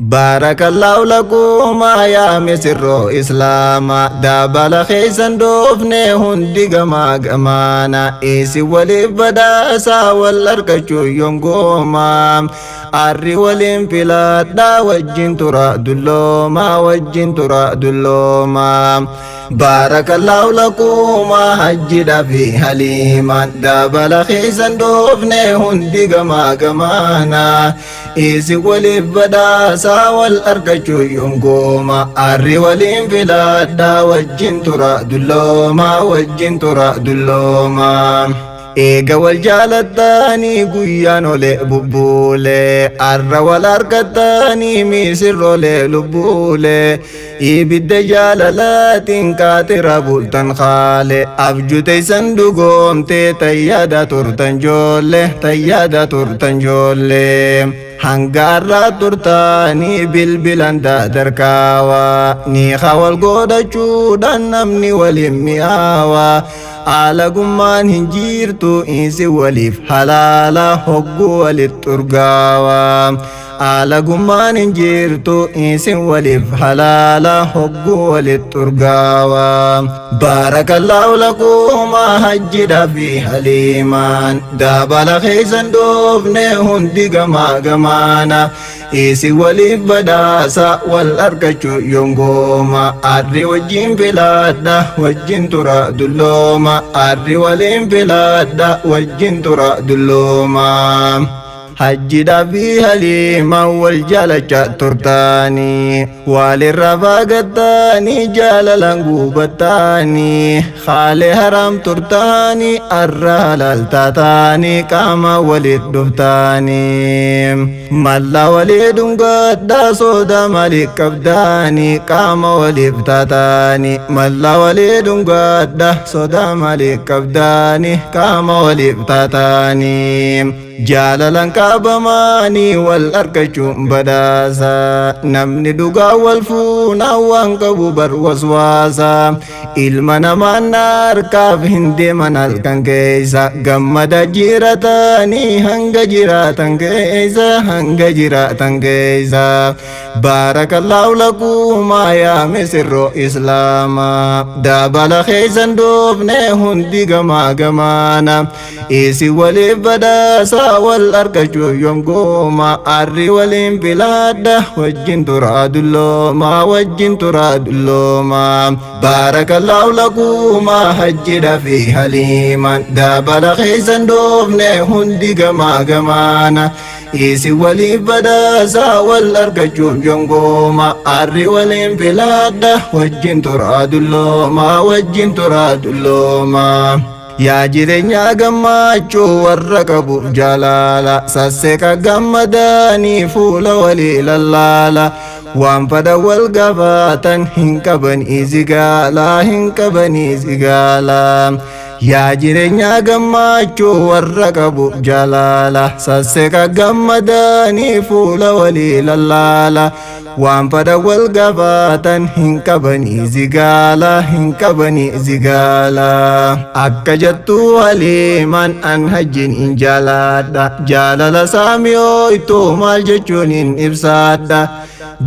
Baarakallaahu lakumaa yaa misirroo islaamaa, dabala keessan dhoofne hundi gamaa gamaana, isin waliif badhaasaa wal argachuu yoom. Arri waliin filadhaa, wajjin tura dulloomaa, wajjin tura dulloomaa. Baarakallaahu lakumaa hajjidha fi haliimaan, dabala keessan dhoofne hundi gamaa gamaana, isin waliif badhaasaa wal argachuu yoom. Arri waliin filadhaa, wajjin tura dulloomaa, wajjin tura dulloomaa. Eega wal jaalattanii guyyaan olee bubbuulee, arra wal argattanii misirroolee lubbuulee, ibidda jaalalaatiin kaatira bultan haale, abjuteessan dhugoomtee tayyaada turtan joollee, tayyaada turtan joollee. Hanga har'aa turtaanii bilbilan dadarkaawaa, ni wal godhachuudhaan namni waliin mi'aawaa. Alagummaan hin jirtu, isin waliif halaala hogguu walitti urgaawaa. Alagummaan hin jirtu, isin waliif halaala hogguu walitti urgaawaa. Baarakallaahu lakumaa hajjidha fi haliimaan, dabala keessan dhoofne hundi gamaa gamaana, isin waliif badhaasa wal argachuu yoom. Arri wajjin filadha, wajjin tura dullooma. Arri waliin filadha, wajjin tura dullooma. Hajjidha fi haliimaan wal jaalacha turtaanii, walirra fagattanii jaalalaan gubattanii, haalee haram turtaanii, arra halaal taataanii qaama walit dhuftaanii, mallaa walii dhungadhaa, soda maalii qabdaanii qaama waliif taataanii, mallaa walii dhungadhaa, soda maalii qabdaanii qaama waliif taataanii. Jaalalaan qabamaanii wal argachuun badhaasa, namni dhugaa wal fuunaa waan qabu bar waswaasa. Ilma namaan harkaaf hin deeman halkan keessa, gammada jiratanii hanga jiraatan keessa, hanga jiraatan keessa. Baarakallaahu lakumaa yaa misirroo islaamaa, dabala keessan dhoofne hundi gamaa gamaana, isin waliif badhaasa wal argachuu yoom. Arri waliin filadha, wajjin tura dullooma, wajjin tura dullooma. Baarakallaahu lakumaa hajjidha fi haliimaan, dabala keessan dhoofne hundi gamaa gamaana, isin waliif badhaasa wal argachuuf yoom. Arri waliin filadha, wajjin tura dullooma, wajjin tura dullooma. Yaa jireenya gammachuu warra qabu jaalala, sasseqa gammadanii fuula walii lallaala, waan fada wal gaafatan hin qabanii zigaala, hin qabanii zigaala. Yaa jireenya gammachuu warra qabu jaalala, sasseqa gammadanii fuula walii lallaala, waan fada wal gaafatan hin qabanii zigaala, hin qabanii zigaala. Akka jettuu haliimaan, an hajjin hin jaaladha, jaalala saamiyooytuu maal jechuun hin ibsaadha.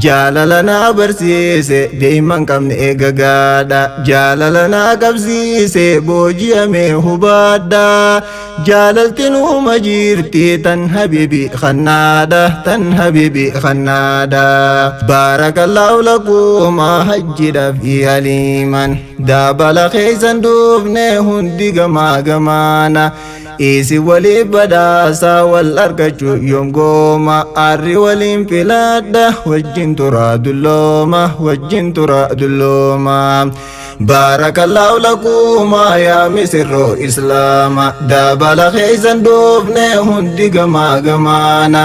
Jaalala naa barsiise deeman qabne eegagaadha, jaalala naa qabsiise booji'ame hubaadha. Jaalalti nuuma jirti tan habibi khannaadha, tan habibi khannaadha. Baarakallaahu lakumaa hajjidha fi haliiman, dabala keessan duufne hundi gamaa gamaana, isin waliif badhaasa wal argachuu yoom. Arri waliin filadha, wajjin tura dullooma, wajjin tura dullooma. Baarakallaahu lakumaa yaa misirroo islaama, dabala keessan dhoofne hundi gamaa gamaana,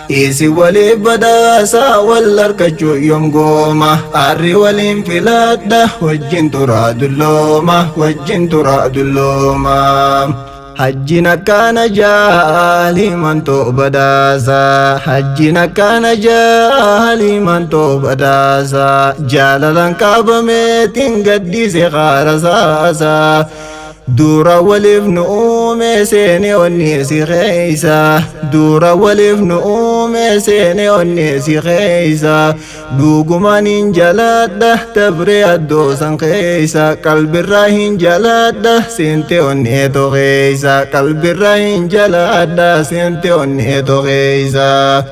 isin waliif badhaasa wal argachuu yoom. Arri waliin filadha, wajjin tura dullooma, wajjin tura dullooma. Hajjin akkana jaaliman too badhaasa, hajjin akkana jaaliman too badhaasa, jaalalaan qabameetiin gaddise qaarasaasa. Dura waliif nu uume seene onnee si keeysa, dura waliif nu uume seene onnee si keeysa. Dhugumaan hin jaaladha dabree addoosan keeysa, qalbirraa hin jaaladha seente onnee tokeeysa, qalbirraa hin jaaladha seente onnee tokeeysa.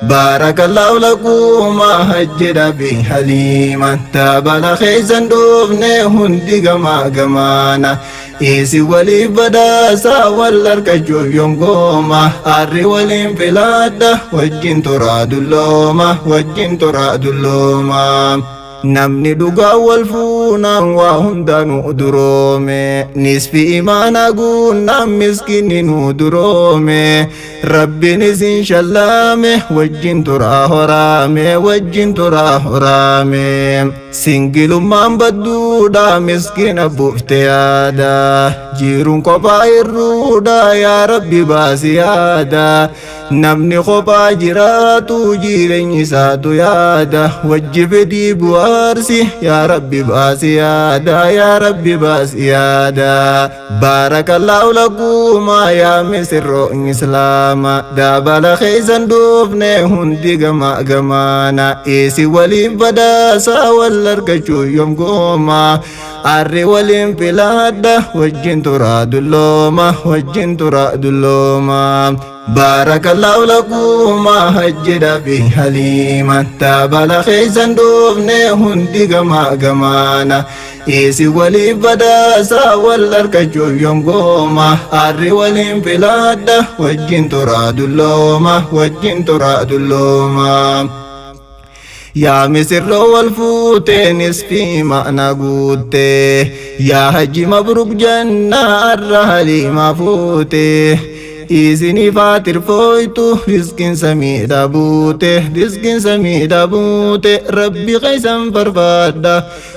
Baarakallaahu lakumaa hajjedha fi haliiman, tabala keeysan dhoofne hundi gamaa gamaana. Isi waliif badhaasaa wal argachuuf yongooma, arri waliin filadha wajjin turaa dullooma, wajjin turaa dullooma. Namni dhugaa wal fuunaan waa hundaanuu duroome, nisfi imaanaa guunnaan miskiinni nu duroome. Rabbiin isin shallaame wajjin turaa horaame, wajjin turaa horaame. Singilummaan badduudha miskiina buufte yaada, jiruun kophaa irruudha yaa Rabbi baasi yaada. Namni kophaa jiraatu jireenyi isaatu yaada, wajji fedhii bu'aarsi yaa Rabbi baasi yaada, yaa Rabbi baasi yaada. Baarakallaahu lakumaa yaa misirroo islaama, dabala keeysan dhoofne hundi gama gamaana. Isi waliif badhaasaa wal argachuu yongooma, arri waliin filadha wajjin turaa dullooma, wajjin turaa dullooma. Baarakallaahu lakumaa hajjedha fi haliiman, tabala keeysan dhoofne hundi gama gamaana. Isi waliif badhaasaa wal argachuuf yongooma, arri waliin filadha wajjin turaa dullooma, wajjin turaa dullooma. Yaa misirroo wal fuutee nisfii ma'na guuttee, yaa hajji mabruk jannaa arra haliimaa fuutee. Isiniif haa tirfooytu riskiin samiidha buute, riskiin samiidha buute. Rabbi keeysan barbaadha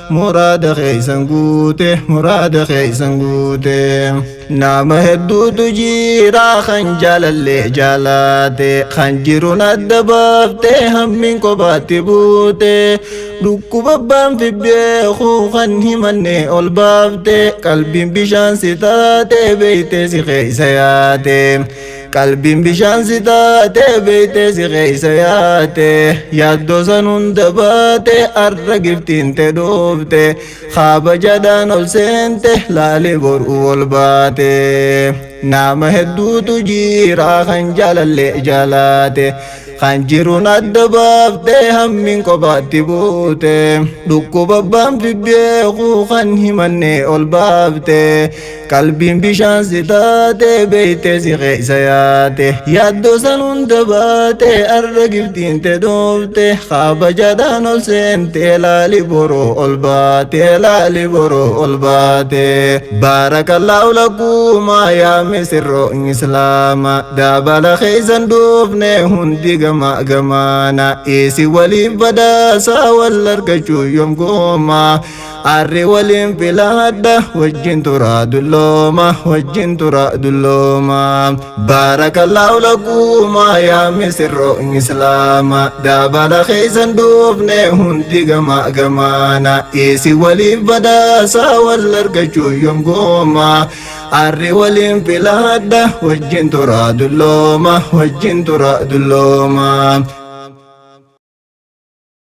muraada keeysan guute, muraada keeysan guute. Nama hedduutu jira kan jaalallee jaalaate, kan jiruun adda baaftee hammiin kophaatti buute. Dhukkuba abbaan fi beeku kan himanne ol baafte, qalbiin bishaan si taate beeyte si keeysa yaate. Qalbiin bishaan si taate beeyte si keeysa yaate, yaaddoo san hunda baate arra giftiin te dhoofte. Kabajaadhaan ol seente laalee boruu ol baate. Nama hedduutu jira kan jaalallee jaalaate, kan jiruun adda baaftee hammiin kophaatti buute. Dhukkuba abbaan fi beeku kan himanne ol baafte, qalbiin bishaan si taate beeyte si keeysa yaate, yaaddoo san hunda baate arra giftiin te dhoofte. Kabajaadhaan ol seente laali boruu ol baate, laali boruu ol baate. Baarakallaahu lakumaa yaa misirroo islaama, dabala keeysan dhoofne hundi gama gamaana. Isi waliif badhaasaa wal argachuu yongooma, arri waliin filadha wajjin turaa dullooma, wajjin turaa dullooma. Baarakallaahu lakumaa yaa misirroo islaama, dabala keeysan dhoofne hundi gama gamaana. Isi waliif badhaasaa wal argachuu yongooma, arri waliin filadha wajjin turaa dullooma, wajjin turaa dullooma.